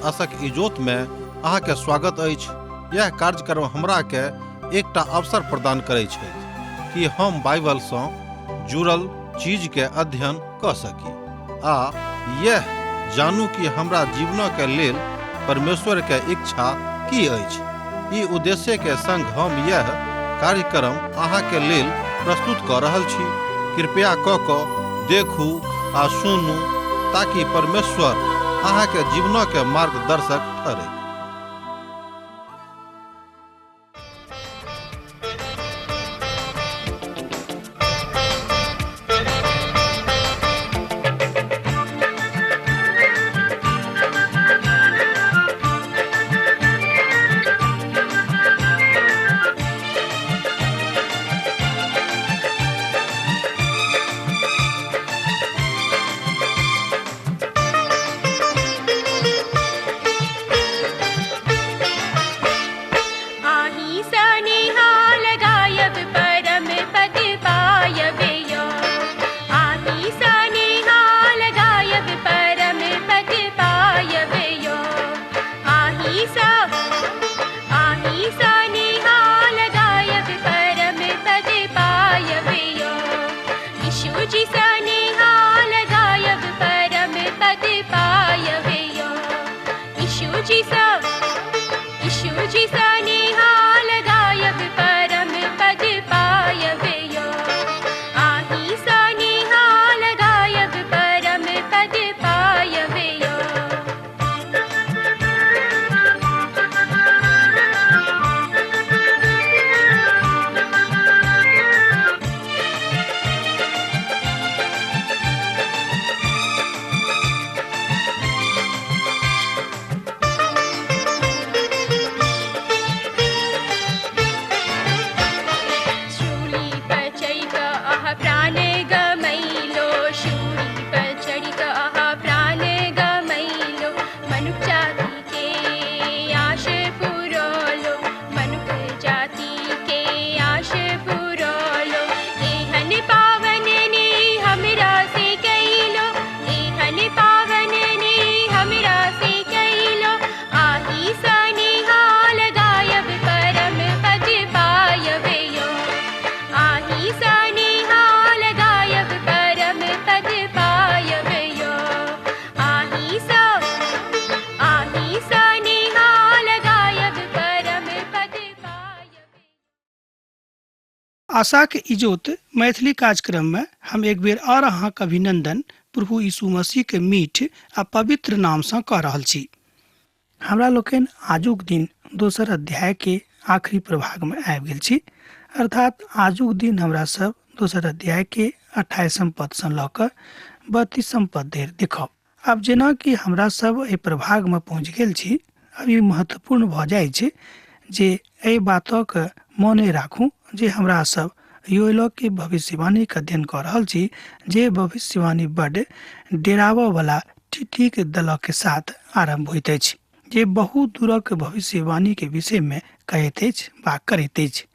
आशक इजोत में अहाँ के स्वागत अछि। यह कार्यक्रम हमरा के एकटा अवसर प्रदान करै छथि कि हम बाइबल सँ जुड़ल चीज के अध्ययन क सकी आ यह जानू कि हमरा जीवन के लेल परमेश्वर के इच्छा की अछि। ई उद्देश्य के संग हम यह कार्यक्रम अहाँ के लेल प्रस्तुत क रहल छी। कृपया क क देखू आ सुनू ताकि परमेश्वर अहाँ के जीवन के मार्गदर्शक ठहरे। आही सनिहाल गायब परम पद पायब यो। आही सनिहाल गायब परम पद पायब यो। आही सा आही सनिहाल गायब परम पद पायब यो। यीशु जी सनिहाल गायब परम पद पायब यो। यीशु जी सा यीशु जी सनिहाल गायब परम पद पायब यो। आही सनिहाल गायब परम पद पायब यो। शूली पर चढ़ि कऽ अहाँ प्राण गमैलो। शूली पर चढ़ि कऽ अहाँ प्राण गमैलो। मनुख जाति के आश पुरौलो। मनुख जाति के आश पुरौलो। एहन पावन ने हमरा से कैलो। एहन पावन ने हमरा से कैलो। आही सनिहाल गायब परम पद पायब यो। आही सनिहाल गायब परम पद पायब यो। आही सा आही सनिहाल गायब परम पद पायब। आशाक इजोत मैथिली कार्यक्रम में हम एक बेर और अहाँक अभिनंदन प्रभु यीशु मसीह के मीठ आ पवित्र नाम सँ कऽ रहल छी। हमरा लोकनि आजुक दिन दोसर अध्याय के आखिरी प्रभाग में आबि गेल छी, अर्थात आजुक दिन हमरा सब दोसर अध्याय के 28 पद सँ लऽ कऽ 32 पद धरि देखब। आब जेना कि हमरा सब एहि प्रभाग में पहुँच गेल छी, अब ई महत्वपूर्ण भऽ जाइ छै जे एहि बातक मोने राखू जे हमरा सब योएल के भविष्यवाणी के अध्ययन कऽ रहल छी, जे भविष्यवाणी बड डेराबऽ वाला टिड्डी के दलक के साथ आरम्भ होइत अछि, जे बहुत दूरक भविष्यवाणी के विषय में कहैत अछि वा करैत अछि,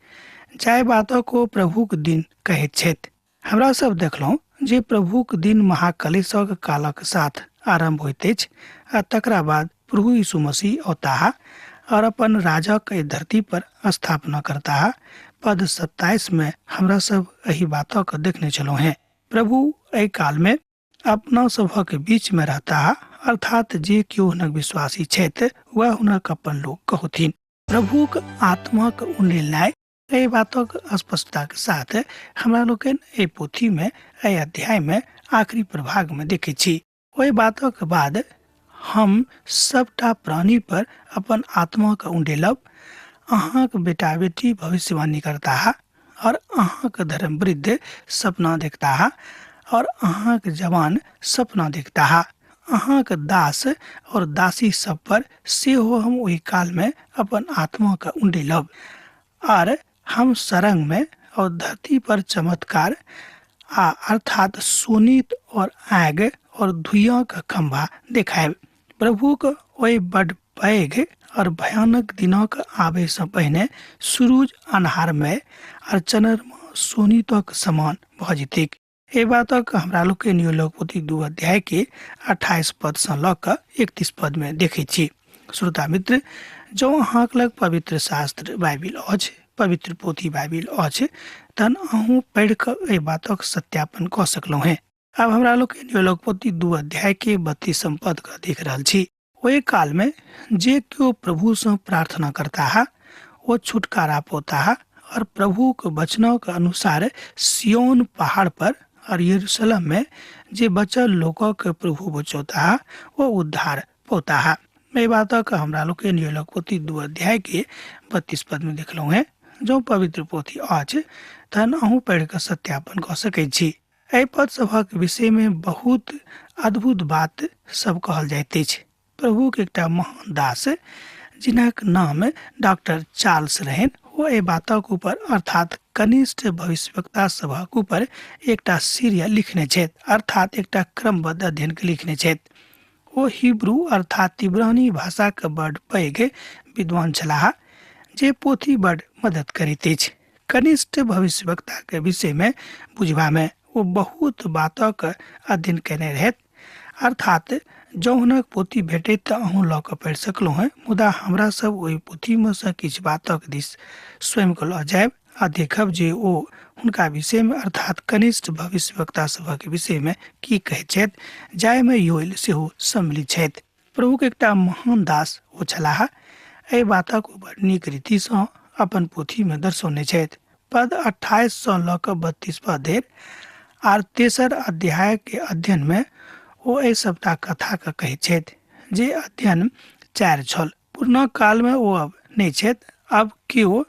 जाहि बातक ओ प्रभुक दिन कहैत छथि। हमरा सब देखलहुँ जे प्रभुक दिन महाकलेशक कालक साथ आरम्भ होइत अछि आ तकरा बाद प्रभु यीशु मसीह औताह और अपन राजक एहि धरती पर स्थापना करताह। पद 27 में हमरा सब एहि बातक देखने छलहुँ हेँ। प्रभु एहि काल में अपना सभक बीच में रहताह, अर्थात जे केओ हुनक विश्वासी छथि वह हुनक अपन लोक कहथिन। प्रभुक आत्माक उण्डेलनाइ एहि बातक स्पष्टताक साथ हमरा लोकनि एहि पोथी में एहि अध्याय में आखिरी प्रभाग में देखै छी। ओहि बातक बाद हम सबटा प्राणी पर अपन आत्माक उण्डेलब। अहाँक बेटा बेटी भविष्यवाणी करताह और अहाँक धर्म वृद्ध सपना देखताह और अहाँक जवान सपना देखताह। अहाँक दास और दासी सब पर सेहो हम ओहि काल में अपन आत्माक उण्डेलब और हम सरंग में और धरती पर चमत्कार आ अर्थात शोणित और आग और धुइयाँ का खंभा देखायब। प्रभुक ओहि बड पैघ और भयानक दिनक आबे सँ पहिने सूरज अन्हार में और चन्द्रमा शोणितक समान भऽ जेतैक। एहि बातक हमरा लोकनि योएलक पोथी 2 अध्याय के 28 पद सँ लऽ कऽ 31 पद में देखै छी। श्रोता मित्र, जँ अहाँके लग पवित्र शास्त्र बाइबिल अछि, पवित्र पोथी बाइबिल अछि, तहन अहूँ पढ़ि कऽ एहि बातक सत्यापन कऽ सकलहुँ हेँ। आब हमरा लोकनि योएलक पोथी 2 अध्याय के 32 पद के देख रहल छी। ओहि काल में जे केओ प्रभु से प्रार्थना करता है वो छुटकारा पोता है, और प्रभु के वचनों के अनुसार सियोन पहाड़ पर और यरूशलेम में जे बचल लोगों के प्रभु बचौता है वो उद्धार पोता है। एहि बातक हमरा लोकनि योएलक पोथी 2 अध्याय के 32 पद में देखलहुँ हेँ। जँ पवित्र पोथी अछि तहन अहूँ पढ़ि कऽ सत्यापन कऽ सकैत छी। एहि पद सभक विषय में बहुत अद्भुत बात सब कहल जाइत अछि। प्रभुक एकटा महान दास जिनक नाम डॉक्टर चार्ल्स रहनि, ओ एहि बातक ऊपर अर्थात कनिष्ठ भविष्यवक्ता सभक ऊपर एकटा सीरियल लिखने छथि, अर्थात एकटा क्रमबद्ध अध्ययन के लिखने छथि। ओ हिब्रू अर्थात इब्रानी भाषाक बड पैघ विद्वान छलाह, जे पोथी बड मदद करैत अछि। कनिष्ठ भविष्यवक्ता के विषय में बुझबा में ओ बहुत बातक अध्ययन केने रहथि, अर्थात जँ हुनक पोथी भेटैत तऽ अहूँ लऽ कऽ पढ़ि सकलहुँ हेँ, मुदा हमरा सब ओहि पोथीमे सँ किछु बातक दिस स्वयं के लऽ जायब आ देखब जे ओ हुनका विषयमे अर्थात कनिष्ठ भविष्यवक्ता सभक विषयमे की कहैत छथि, जाहिमे योएल सेहो सम्मिलित छथि। प्रभुक एकटा महान दास ओ छलाह। एहि बातक ओ बड़ नीक रीतिसँ अपन पोथीमे दर्शौने छथि। पद 28 सँ लऽ कऽ 32 पद धरि आर तेसर अध्याय के अध्ययन में ओ एहि सबटा कथा के कहैत छथि, जे अध्ययन 4 छल। पुरना काल में ओ अब नहि छथि। अब केओ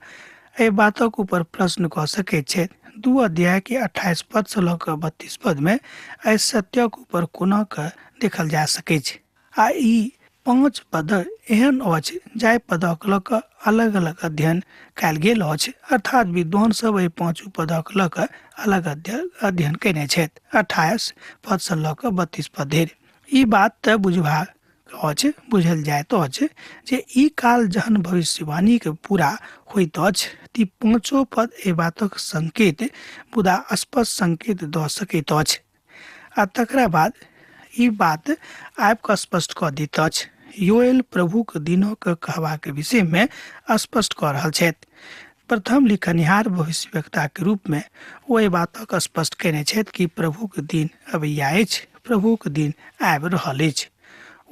एहि बातक ऊपर प्रश्न कऽ सकैत छथि। 2 अध्याय के 28 पद सँ लऽ कऽ 32 पद में एहि सत्यक ऊपर कोना कऽ देखल जा सकैछ। आ ई 5 पद एहन अछि जाहि पदक लऽ कऽ अलग-अलग अध्ययन कयल गेल अछि, अर्थात विद्वान सब एहि 5 पदक लऽ कऽ अलग अध्ययन कयने छथि, 28 पद सँ लऽ कऽ 32 पद धरि। ई बात तऽ बुझबाक अछि, बुझल जाइत अछि जे ई काल जहन भविष्यवाणी के पूरा होइत अछि ती 5 पद एहि बातक संकेत मुदा स्पष्ट संकेत दऽ सकैत अछि, आ तकरा बाद ई बात आबि कऽ स्पष्ट कऽ दैत अछि। योएल प्रभुक दिनक कहबाक विषय में स्पष्ट कऽ रहल छथि। प्रथम लिखनिहार भविष्यवक्ता के रूप में ओ एहि बातक स्पष्ट कयने छथि कि प्रभुक दिन अबैया अछि, प्रभुक दिन आबि रहल अछि।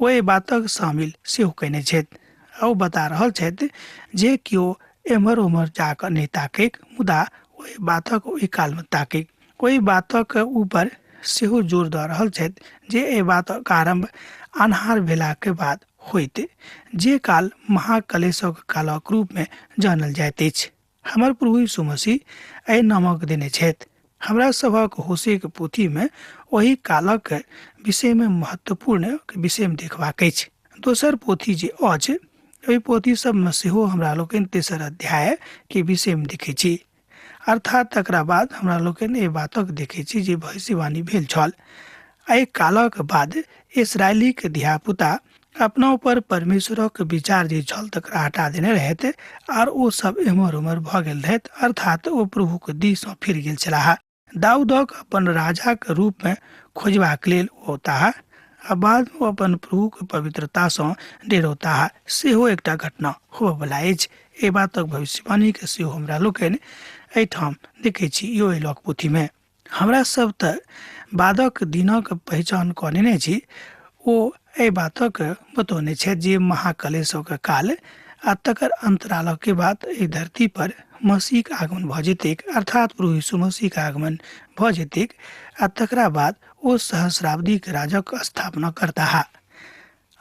ओ एहि बातक शामिल सेहो कयने छथि आ ओ बता रहल छथि जे केओ एम्हर ओम्हर जाकऽ नहि ताकैक, मुदा ओहि बातक ओहि कालमे ताकैक। ओहि बातक ऊपर सेहो जोर दऽ रहल छथि जे एहि बातक आरम्भ अन्हार भेलाक बाद होइत, जे काल महाकलेशक कालक रूपमे जानल जाइत अछि। हमर प्रभु यीशु मसीह एहि नामक देने छथि। हमरा सभक होशेक पोथीमे ओहि कालक विषयमे महत्वपूर्ण विषयमे देखबाक अछि। दोसर पोथी जे अछि ओहि पोथी सबमे सेहो हमरा लोकनि तेसर अध्याय के विषयमे देखै छी, अर्थात तकरा बाद हमरा लोकनि एहि बातक देखै छी जे भविष्यवाणी भेल छल। एहि कालक बाद इसराइलीक धियापुता अपना ऊपर परमेश्वरक विचार जे छल तकरा हटा देने रहथि आर ओ सब एम्हर ओम्हर भऽ गेल रहथि, अर्थात ओ प्रभुक दिस सँ फिर गेल छलाह। दाऊदक अपन राजाक रूपमे खोजबाक लेल औताह आ बादमे ओ अपन प्रभुक पवित्रतासँ डेरौताह, सेहो एकटा घटना होबयवला अछि। एहि बातक भविष्यवाणीके सेहो हमरा लोकनि एहिठाम देखै छी योएलक पोथीमे। हमरा सब तऽ बादक दिनक पहिचान कऽ नेने छी। ओ एहि बातक बतौने छथि जे महाकलेशक काल आ तकर अंतरालक बाद एहि धरती पर मसीहक आगमन भऽ जेतैक, अर्थात प्रभु यीशु मसीहक आगमन भऽ जेतैक आ तकरा बाद ओ सहस्राब्दीक राजक स्थापना करताह।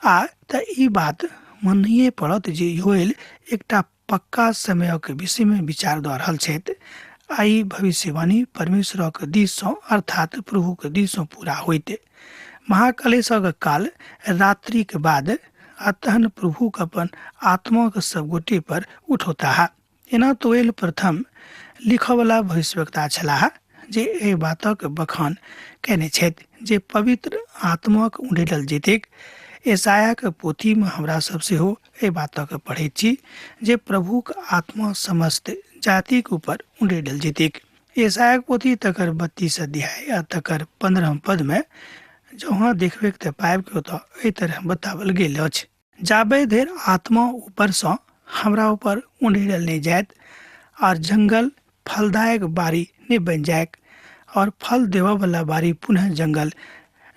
आ तऽ ई बात मानैए पड़त जे योएल एकटा पक्का समयक विषयमे विचार दऽ रहल छथि आ ई भविष्यवाणी परमेश्वरक दिससँ अर्थात प्रभुक दिससँ पूरा होइत। महाकलेशक काल रात्रिक बाद आ तहन प्रभुक अपन आत्माक सब गोटे पर उठौताह। एना तोएल प्रथम लिखऽवला भविष्यवक्ता छलाह जे एहि बातक बखान कयने छथि जे पवित्र आत्माक उंडेलल जेतैक। यशायाक पोथीमे हमरा सब सेहो एहि बातक पढ़ैत छी जे प्रभुक आत्मा समस्त जातिक ऊपर उंडेलल जेतैक। यशायाक पोथी तकर 32 अध्याय आ तकर 15 पदमे जँ अहाँ देखबैक तऽ पाबि के ओतऽ एहि तरह बताओल गेल अछि। जाबे धरि आत्मा ऊपरसँ हमरा ऊपर उंडेरल नहि जायत और जंगल फलदायक बारी नहि बनि जायक और फल देबऽवला बारी पुनः जंगल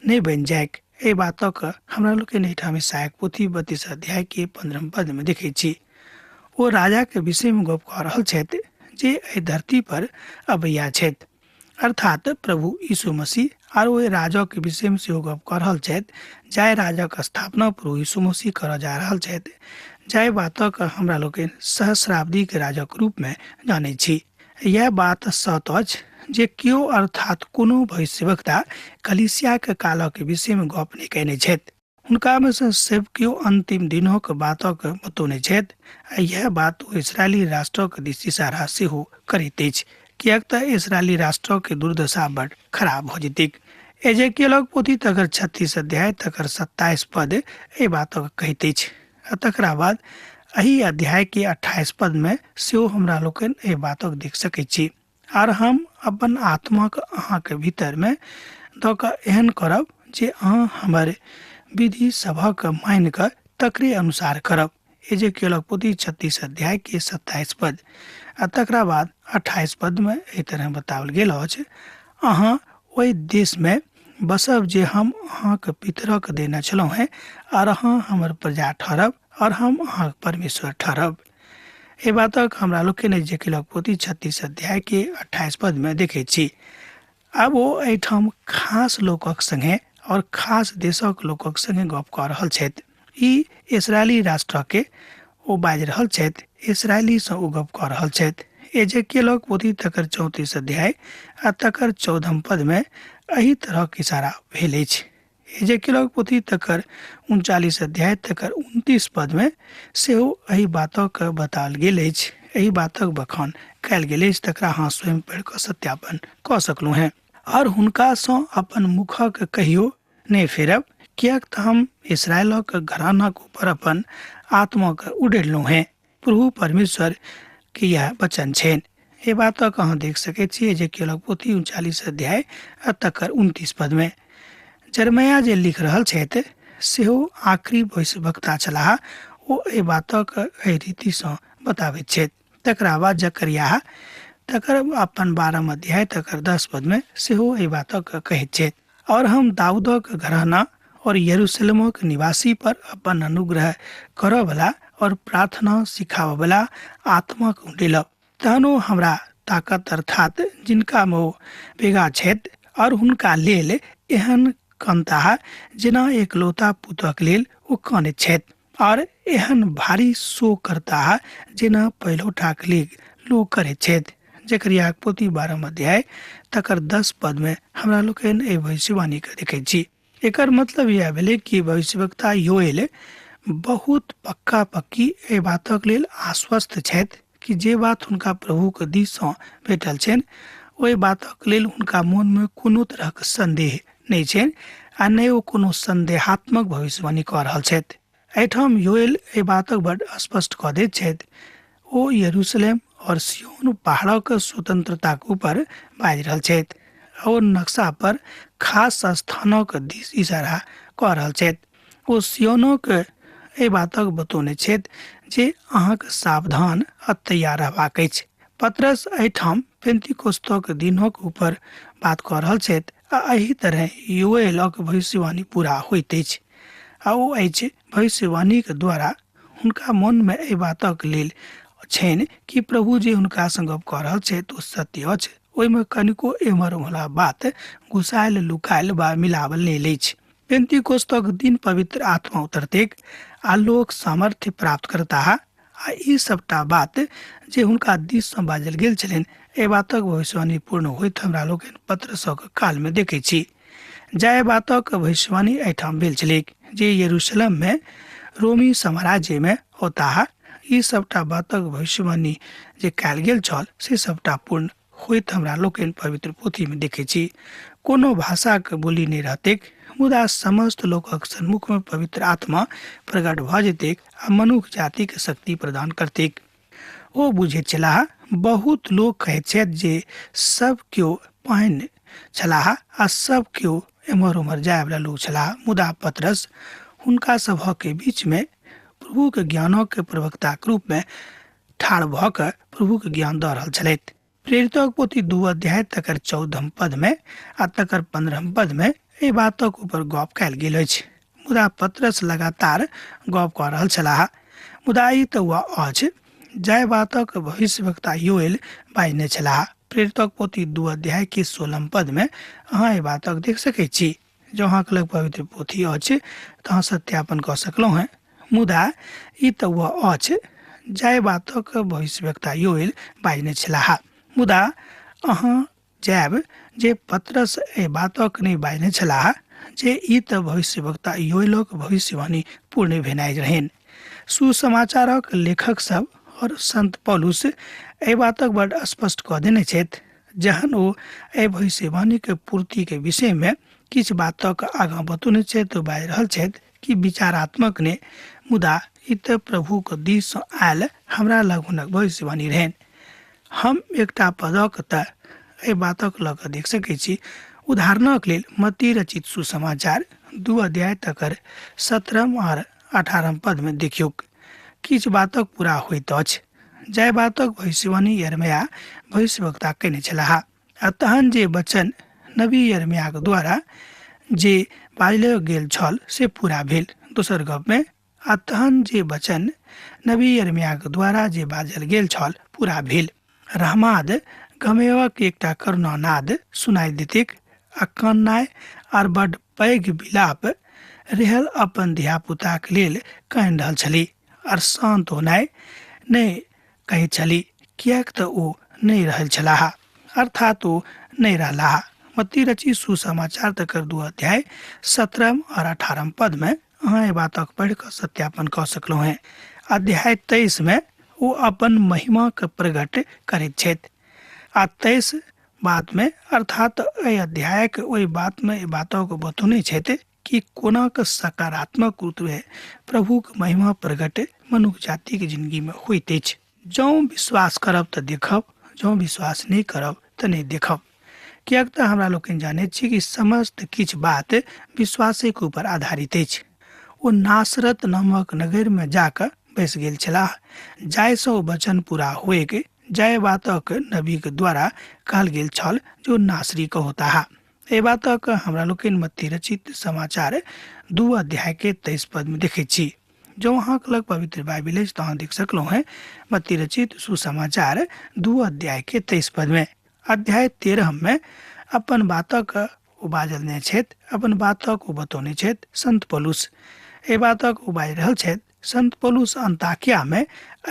नहि बनि जायक। एहि बातक हमरा लोकनि एहिठाम यशायाह पोथी 32 अध्याय के 15 पद में देखै छी। ओ राजा के विषय में गप कऽ रहल छथि जे एहि धरती पर अबैया छथि, अर्थात प्रभु यीशु मसीह। आर ओहि राजाके विषयमे सेहो गप कऽ रहल छथि जाहि राजाक स्थापना प्रभु यीशु मसीह करऽ जा रहल छथि, जाहि बातक हमरा लोकनि सहस्राब्दीके राजाक रूपमे जानै छी। यह बात सत अछि जे केओ अर्थात कोनो भविष्यवक्ता कलीसियाके कालक विषयमे गप नहि कयने छथि। हुनकामे सँ सब केओ अंतिम दिनोक बातक बतौने छथि आ यह बात ओ इसराइली राष्ट्रक दिस इशारा सेहो करैत अछि, किएक तऽ इसराइली राष्ट्रक दुर्दशा बड खराब भऽ जेतैक। एजेकियलक पोथी तकर 36 अध्याय तकर 27 पद एहि बातक कहैत अछि आ तकरा बाद एहि अध्याय के 28 पद में सेहो हमरा लोकनि एहि बातक देख सकैत छी। आर हम अपन आत्माक अहाँके भीतरमे दऽ कऽ एहन करब जे अहाँ हमर विधि सभक मानि कऽ तकरे अनुसार करब। एजेकियलक पोथी 36 अध्याय के 27 पद आ तकरा बाद 28 पद में एहि तरह बताओल गेल अछि, अहाँ ओहि देशमे बसब जे हम अहाँके पितरक देने छलहुँ हेँ, आर अहाँ हमर प्रजा ठहरब और हम अहाँके परमेश्वर ठहरब। एहि बातक हमरा लोकनि एजेकियलक पोथी 36 अध्याय के 28 पद में देखै छी। आब ओ एहिठाम खास लोकक संगे और खास देशक लोकक संगे गप कऽ रहल छथि। ई इसराइली राष्ट्रके ओ बाजि रहल छथि, इसराइलीसँ ओ गप कऽ रहल छथि। एजेकियलक पोथी तकर 34 अध्याय आ तकर 14 पदमे एहि तरहक इशारा भेल अछि। एजेकियलक पोथी तकर 39 अध्याय तकर 29 पदमे सेहो एहि बातक बताओल गेल अछि, एहि बातक बखान कयल गेल अछि, तकरा अहाँ स्वयं पढ़ि कऽ सत्यापन कऽ सकलहुँ हेँ। और हुनकासँ अपन मुखक कहियो नहि फेरब, किएक तऽ हम इसराइलक घरानाक ऊपर अपन आत्माके उड़ेलहुँ हेँ। प्रभु परमेश्वर के यह वचन छनि। एहि बातक अहाँ देख सकैत छी एजेकियलक पोथी 39 अध्याय आ तकर 29 पदमे। जरमैया जे लिख रहल छथि सेहो आखिरी भविष्यवक्ता छलाह, ओ एहि बातक एहि रीतिसँ बताबैत छथि। तकरा बाद जकरियाह तकर अपन 12 अध्याय तकर 10 पदमे सेहो एहि बातक कहैत छथि, और हम दाऊदक घराना और यरूशलेमक निवासी पर अपन अनुग्रह करऽवला और प्रार्थना सिखाबऽवला आत्माक उंडेलब। तहन ओ हमरा ताकत अर्थात जिनकामे ओ बेगा छथि और हुनका लेल एहन कनताह जेना एकलौता पुतक लेल ओ कानैत छथि, और एहन भारी शोक करताह जेना पहिलौठाक लेल लोक करैत छथि। जकरियाक पोथी 12 अध्याय तकर 10 पद में हमरा लोकनि एहि भविष्यवाणी के देखैत छी। एकर मतलब यह भेलै कि भविष्यवक्ता योएल बहुत पक्का पक्की एहि बातक लेल आश्वस्त छथि कि जे बात हुनका प्रभुके दिससँ भेटल छनि ओहि बातक लेल हुनका मोनमे कोनो तरहक संदेह नहि छनि आ नहि ओ कोनो संदेहात्मक भविष्यवाणी कऽ रहल छथि। एहिठाम योएल एहि बातक बड स्पष्ट कऽ दैत छथि। ओ यरूशलेम और सिय्योन पहाड़क स्वतंत्रताक ऊपर बाजि रहल छथि और नक्शा पर खास स्थानक दिस इशारा कऽ रहल छथि। ओ सिय्योनक एहि बातक बतौने छथि जे अहाँके सावधान आ तैयार रहबाक अछि। पतरस एहिठाम पेंतिकोस्तक दिनक ऊपर बात कऽ रहल छथि आ एहि तरह योएलक भविष्यवाणी पूरा होइत अछि आ ओ अछि भविष्यवाणीक द्वारा हुनका मनमे एहि बातक लेल छनि कि प्रभु जे हुनका संग गप कऽ रहल छथि ओ सत्य अछि, ओहिमे कनिको एम्हर ओम्हर बात घुसायल लुकायल बा मिलावल नहि अछि। पेंतिकोस्तक दिन पवित्र आत्मा उतरतेक आ लोक सामर्थ्य प्राप्त करताह आ ई सबटा बात जे हुनका दिससँ बाजल गेल छलनि एहि बातक भविष्यवाणी पूर्ण होइत हमरा लोकनि पत्रसक कालमे देखै छी। जाहि बातक भविष्यवाणी एहिठाम भेल छलैक जे यरूशलेममे रोमी साम्राज्यमे होताह, ई सबटा बातक भविष्यवाणी जे कयल गेल छल से सबटा पूर्ण होइत हमरा लोकनि पवित्र पोथीमे देखै छी। कोनो भाषाक बोली नहि रहतैक, मुदा समस्त लोकक सन्मुखमे पवित्र आत्मा प्रकट भऽ जेतैक आ मनुख जातिके शक्ति प्रदान करतैक। ओ बुझैत छलाह। बहुत लोक कहैत छथि जे सब केओ पानि छलाह आ सब केओ एम्हर ओम्हर जायवला लोक छलाह, मुदा पतरस हुनका सभक बीचमे प्रभुके ज्ञानक प्रवक्ताक रूपमे ठाढ़ भऽ कऽ प्रभुके ज्ञान दऽ रहल छलथि। प्रेरितक पोथी 2 अध्याय तकर 14 पदमे आ तकर 15 पदमे एहि बातक ऊपर गप कयल गेल अछि। मुदा पतरस लगातार गप कऽ रहल छलाह। मुदा ई तऽ वह अछि जाहि बातक भविष्यवक्ता योएल बाजने छलाह। प्रेरितक पोथी 2 अध्याय के 16 पदमे अहाँ एहि बातक देख सकैत छी। जँ अहाँके लग पवित्र पोथी अछि तऽ अहाँ सत्यापन कऽ सकलहुँ हेँ। मुदा ई तऽ वह अछि जाहि बातक भविष्यवक्ता योएल बाजने छलाह। मुदा अहाँ जायब जे पतरस एहि बातक नहि बाजने छलाह जे ई तऽ भविष्यवक्ता योएलक भविष्यवाणी पूर्ण भेनाइ रहनि। सुसमाचारक लेखक सब और संत पौलुस एहि बातक बड स्पष्ट कऽ देने छथि। जहन ओ एहि भविष्यवाणीके पूर्तिके विषयमे किछु बातक आगाँ बतौने छथि, बाजि रहल छथि कि विचारात्मक ने, मुदा ई तऽ प्रभुके दिससँ आयल हमरा लग हुनक भविष्यवाणी रहनि। हम एकटा पदक तऽ एहि बातक लऽ कऽ देख सकै छी। उदाहरणक लेल मत्ती रचित सुसमाचार 2 अध्याय तकर 17 और 18 पदमे देखियौक किछु बातक पूरा होइत अछि जाहि बातक भविष्यवाणी यिर्मयाह भविष्यवक्ता कयने छलाह। आ तहन जे वचन नबी यिर्मयाहक द्वारा जे बाजल गेल छल से पूरा भेल। दोसर गपमे आ तहन जे वचन नबी यिर्मयाहक द्वारा जे बाजल गेल छल पूरा भेल। रहमाद गमेवक एकटा करुणानाद सुनाइ देतिक आ काननाइ आर बड पैघ विलाप रहल अपन धियापुताक लेल कानि रहल छली आर शान्त होनाइ नहि कहैत छली, किएक तऽ ओ नहि रहल छलाह, अर्थात ओ नहि रहलाह। मत्ती रचित सुसमाचार तकर 2 अध्याय 17 और 18 पदमे अहाँ एहि बातक पढ़ि कऽ सत्यापन कऽ सकलहुँ हेँ। अध्याय 23 मे ओ अपन महिमाके प्रकट करैत छथि आ 23 बातमे अर्थात एहि अध्यायक ओहि बातमे एहि बातक बतौने छथि कि कोना के सकारात्मक रूपमे प्रभुक महिमा प्रकट मनुख जातिके जिंदगीमे होइत अछि। जँ विश्वास करब तऽ देखब, जँ विश्वास नहि करब तऽ नहि देखब। किएक तऽ हमरा लोकनि जानैत छी कि समस्त किछु बात विश्वासेके ऊपर आधारित अछि। ओ नासरत नामक नगरमे जाकऽ बैस गेल छलाह, जाहिसँ ओ वचन पूरा होइक जाहि बातक नबीके द्वारा कहल गेल छल जे ओ नासरी कहौताह। एहि बातक हमरा लोकनि मत्ती रचित समाचार 2 अध्याय के 23 पदमे देखैत छी। जँ अहाँके लग पवित्र बाइबिल अछि तऽ अहाँ देख सकलहुँ हेँ मत्ती रचित सुसमाचार 2 अध्याय के 23 पदमे। अध्याय 13 मे अपन बातक ओ बाजल नहि छथि, अपन बातक ओ बतौने छथि संत पौलुस। एहि बातक ओ बाजि रहल छथि। संत पौलुस अन्ताकियामे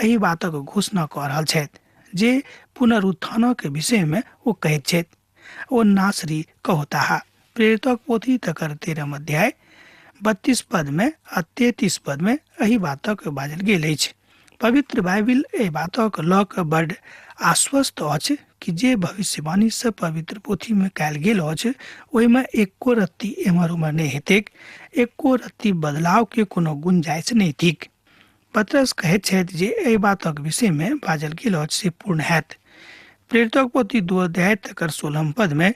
एहि बातक घोषणा कऽ रहल छथि जे पुनरुत्थानक विषयमे ओ कहैत छथि, ओ नासरी कहौताह। प्रेरितक पोथी तकर 13 अध्याय 32 पदमे आ 33 पदमे एहि बातक बाजल गेल अछि। पवित्र बाइबिल एहि बातक लऽ कऽ बड आश्वस्त अछि कि जे भविष्यवाणी सब पवित्र पोथीमे कयल गेल अछि ओहिमे एको रत्ती एम्हर उम्हर नहि हेतैक, एको रत्ती बदलावके कोनो गुंजाइश नहि थिक। पतरस कहैत छथि जे एहि बातक विषयमे बाजल गेल अछि से पूर्ण हैत। प्रेरितक पोथी 2 अध्याय तकर 16 पदमे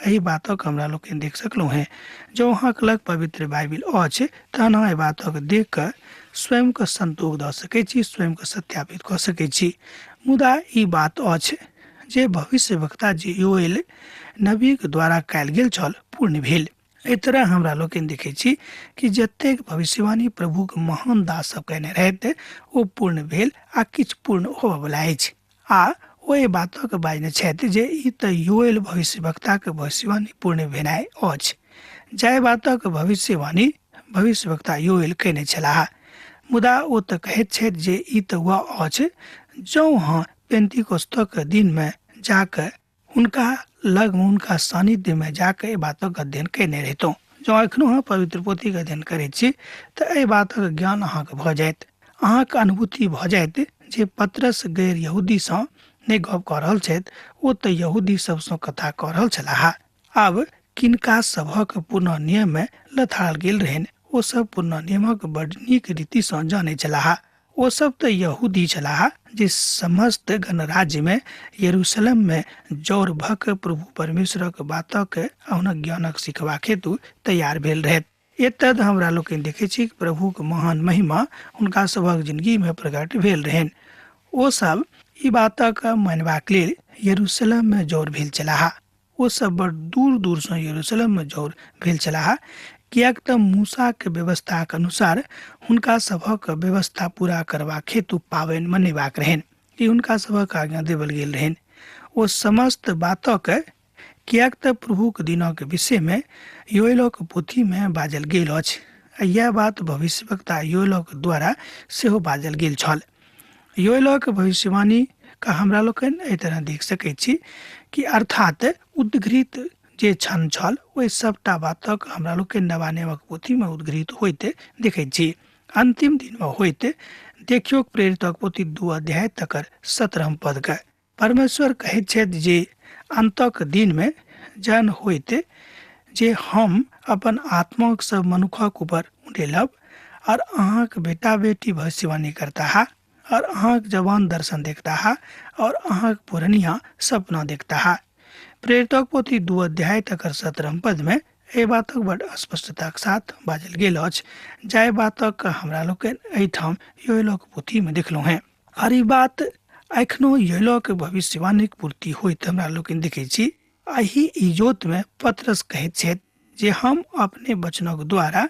एहि बातक हमरा लोकनि देख सकलहुँ हेँ। जँ अहाँके लग पवित्र बाइबिल अछि तहन अहाँ एहि बातक देख कऽ स्वयंके संतोष दऽ सकैत छी, स्वयंके सत्यापित कऽ सकैत छी। मुदा ई बात अछि जे भविष्यवक्ता जे योएल नबीक द्वारा कयल गेल छल पूर्ण भेल। एहि तरह हमरा लोकनि देखै छी कि जतेक भविष्यवाणी प्रभुक महान दास सब कयने रहथि ओ पूर्ण भेल आ किछु पूर्ण होबयवला अछि। आ ओ एहि बातक बाजने छथि जे ई तऽ योएल भविष्यवक्ताक भविष्यवाणी पूर्ण भेनाइ अछि, जाहि बातक भविष्यवाणी भविष्यवक्ता योएल कयने छलाह। मुदा ओ तऽ कहैत छथि जे ई तऽ वह अछि जँ अहाँ पेंतिकोस्तक दिनमे जाकऽ हुनका लग हुनका सानिध्यमे जाकऽ एहि बातक अध्ययन कयने रहितहुँ। जँ एखनो अहाँ पवित्र पोथीके अध्ययन करैत छी तऽ एहि बातक ज्ञान अहाँके भऽ जायत, अहाँके अनुभूति भऽ जायत जे पतरस गैर यहूदीसँ नहि गप कऽ रहल छथि, ओ तऽ यहूदी सबसँ कथा कऽ रहल छलाह। आब किनका सभक पुनः नियममे लथाड़ल गेल रहनि, ओ सब पुनः नियमक बड नीक रीतिसँ जानैत छलाह। ओ सब तऽ यहूदी छलाह जे समस्त गणराज्यमे यरूशलेममे जौर भऽ कऽ प्रभु परमेश्वरक बातक आ हुनक ज्ञानक सिखबाक हेतु तैयार भेल रहथि। एतय हमरा लोकनि देखै छी कि प्रभुक महान महिमा हुनका सभक जिंदगीमे प्रकट भेल रहनि। ओ सब ई बातक मानबाक लेल यरूशलेममे जौर भेल छलाह। ओ सब बड़ दूर दूरसँ यरूशलेममे जौर भेल छलाह, किएक तऽ मूसाक व्यवस्थाक अनुसार हुनका सभक व्यवस्था पूरा करबाक हेतु पाबनि मनेबाक रहनि। ई हुनका सभक आज्ञा देवल गेल रहनि। ओ समस्त बातक, किएक तऽ प्रभुक दिनक विषयमे योएलक पोथीमे बाजल गेल अछि, आ इएह बात भविष्यवक्ता योएलक द्वारा सेहो बाजल गेल छल। योएलक भविष्यवाणी के हमरा लोकनि एहि तरह देख सकैत छी कि अर्थात उद्घृत जे क्षण छल ओहि सभटा बातक हमरा लोकनि नवा नियमक पोथीमे उद्घृत होइत देखैत छी। अंतिम दिनमे होइत देखियौक प्रेरितक पोथी 2 अध्याय तकर 17 पदके। परमेश्वर कहैत छथि जे अंतक दिनमे जहन होइत जे हम अपन आत्माक सब मनुखक ऊपर उड़ेलब, और अहाँक बेटा बेटी भविष्यवाणी करताह, और अहाँक जवान दर्शन देखताह, और अहाँक पुरनिया सपना देखताह। प्रेरितक पोथी 2 अध्याय तकर 17 पदमे एहि बातक बड स्पष्टताक साथ बाजल गेल अछि, जाहि बातक हमरा लोकनि एहिठाम योएलक पोथीमे देखलहुँ हेँ। आर ई बात एखनो योएलक भविष्यवाणीक पूर्ति होइत हमरा लोकनि देखैत छी। एहि इजोतमे पतरस कहैत छथि जे हम अपने वचनक द्वारा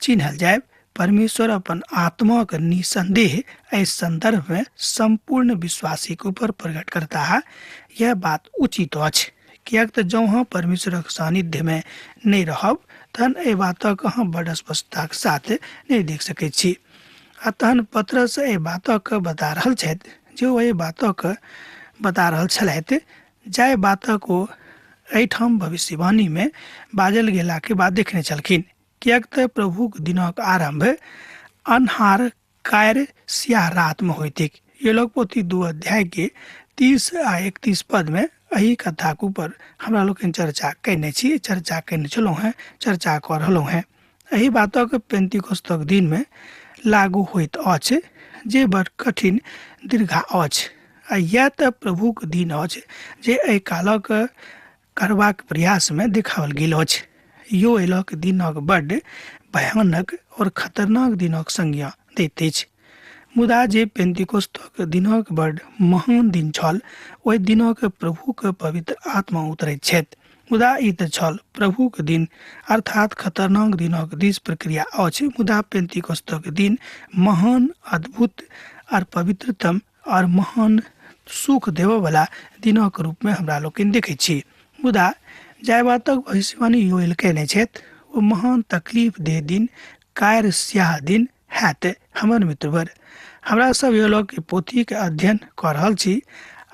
चिन्हल जायब। परमेश्वर अपन आत्माक निसंदेह एहि संदर्भमे सम्पूर्ण विश्वासीक ऊपर प्रकट करताह। यह बात उचित अछि, किएक तऽ जँ अहाँ परमेश्वरक सानिध्यमे नहि रहब तहन एहि बातक अहाँ बड स्पष्टताक साथ नहि देख सकैत छी। आ तहन पतरस एहि बातक बता रहल छथि जे ओ एहि बातक बता रहल छलथि जाहि बातक ओ एहिठाम भविष्यवाणीमे बाजल गेलाके बाद देखने छलखिन, किएक तऽ प्रभुक दिनक आरम्भ अन्हार कार सियाह रातमे होइतैक। योएलक पोथी 2 अध्याय के 30 आ 31 पदमे एहि कथाक ऊपर हमरा लोकनि चर्चा कयने छी, चर्चा कयने छलहुँ हेँ, चर्चा कऽ रहलहुँ हेँ। एहि बातक पेंतिकोस्तक दिनमे लागू होइत अछि जे बड़ कठिन दीर्घा अछि, आ इएह तऽ प्रभुक दिन अछि जे एहि कालक करबाक प्रयासमे देखाओल गेल अछि। योएलक दिनक बड्ड भयानक और खतरनाक दिनक संज्ञा दैत अछि, मुदा जे पेंतिकोस्तक दिनक बड्ड महान दिन छल ओहि दिनक प्रभुक पवित्र आत्मा उतरैत छथि। मुदा ई तऽ छल प्रभुक दिन, अर्थात खतरनाक दिनक दिस प्रक्रिया अछि, मुदा पेंतिकोस्तक दिन महान, अद्भुत और पवित्रतम और महान सुख देबऽवला दिनक रूपमे हमरा लोकनि देखै छी। मुदा जाहि बातक भविष्यवाणी योएल कयने छथि ओ महान तकलीफ देह दिन, कार स्याह दिन हैत। हमर मित्रवर, हमरा सब योएलक पोथीके अध्ययन कऽ रहल छी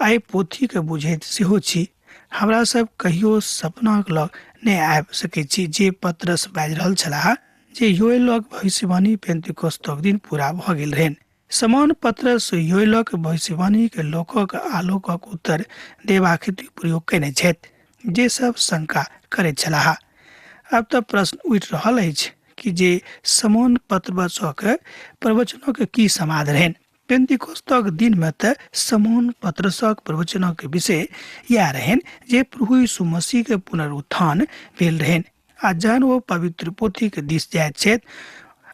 आ एहि पोथीके बुझैत सेहो छी। हमरा सब कहियो सपनाक लग नहि आबि सकैत छी जे पतरस बाजि रहल छलाह जे योएलक भविष्यवाणी पेंतिकोस्तक दिन पूरा भऽ गेल रहनि। समान पतरस योएलक भविष्यवाणीके लोकक आलोकक उत्तर देबाक हेतु प्रयोग कयने छथि जे सब शंका करैत छलाह। आब तऽ प्रश्न उठि रहल अछि कि जे समान पतरसक प्रवचनक की समाद रहनि। पेंतिकोस्तक दिनमे तऽ समान पतरसक प्रवचनक विषय इएह रहनि जे प्रभु यीशु मसीहके पुनरुत्थान भेल रहनि, आ जहन ओ पवित्र पोथीके दिस जाइत छथि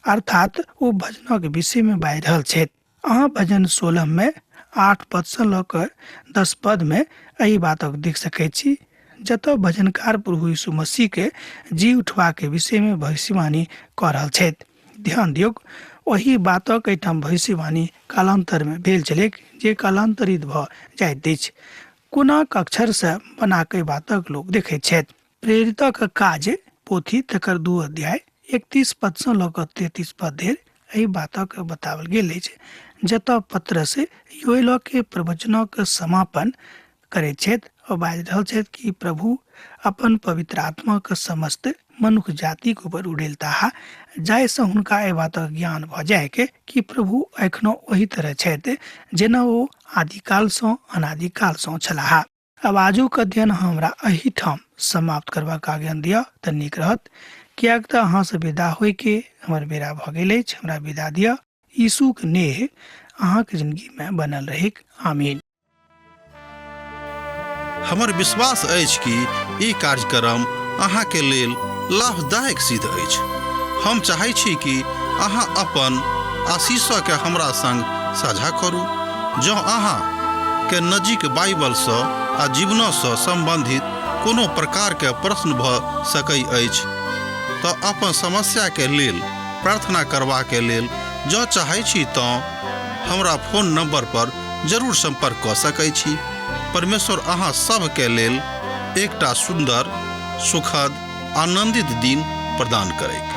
अर्थात ओ भजनक विषयमे बाजि रहल छथि। अहाँ भजन 16 मे 8 पदसँ लऽ कऽ 10 पदमे एहि बातक देख सकैत छी, जतऽ भजनकार प्रभु यीशु मसीहके जी उठबाके विषयमे भविष्यवाणी कऽ रहल छथि। ध्यान दियौक, ओहि बातक एहिठाम भविष्यवाणी कालान्तरमे भेल छलैक जे कालान्तरित भऽ जाइत अछि। कोनाक अक्षरसँ बना कऽ एहि बातक लोक देखैत छथि। प्रेरितक काज पोथी तकर 2 अध्याय 31 पदसँ लऽ कऽ 33 पद धरि एहि बातक बताओल गेल अछि, जतऽ पतरस योएलके प्रवचनक समापन करैत छथि और बाजि रहल छथि कि प्रभु अपन पवित्र आत्माक समस्त मनुख जातिक ऊपर उड़ेलताह, जाहिसँ हुनका एहि बातक ज्ञान भऽ जायके कि प्रभु एखनो ओही तरह छथि जेना ओ आदिकालसँ अनादिकालसँ छलाह। आब आजुक अध्ययन हमरा एहिठाम समाप्त करबाक आज्ञा दिअ तऽ नीक रहत, किएक तऽ अहाँसँ विदा होइके हमर बेरा भऽ गेल अछि। हमरा विदा दिअ। यीशुक नेह अहाँके जिंदगीमे बनल रहैक। आमीन। हमर विश्वास अछि कि ई कार्यक्रम अहाँके लेल लाभदायक सिद्ध अछि। हम चाहै छी कि अहाँ अपन आशीषके हमरा संग साझा करू। जँ अहाँ के नजीक बाइबलसँ आ जीवनसँ सम्बन्धित कोनो प्रकारके प्रश्न भऽ सकै अछि तऽ अपन समस्याके लेल प्रार्थना करबाके लेल जँ चाहै छी तँ हमरा फोन नंबर पर जरूर संपर्क कऽ सकै छी। परमेश्वर अहाँ सभके लेल एकटा सुन्दर, सुखद, आनंदित दिन प्रदान करैक।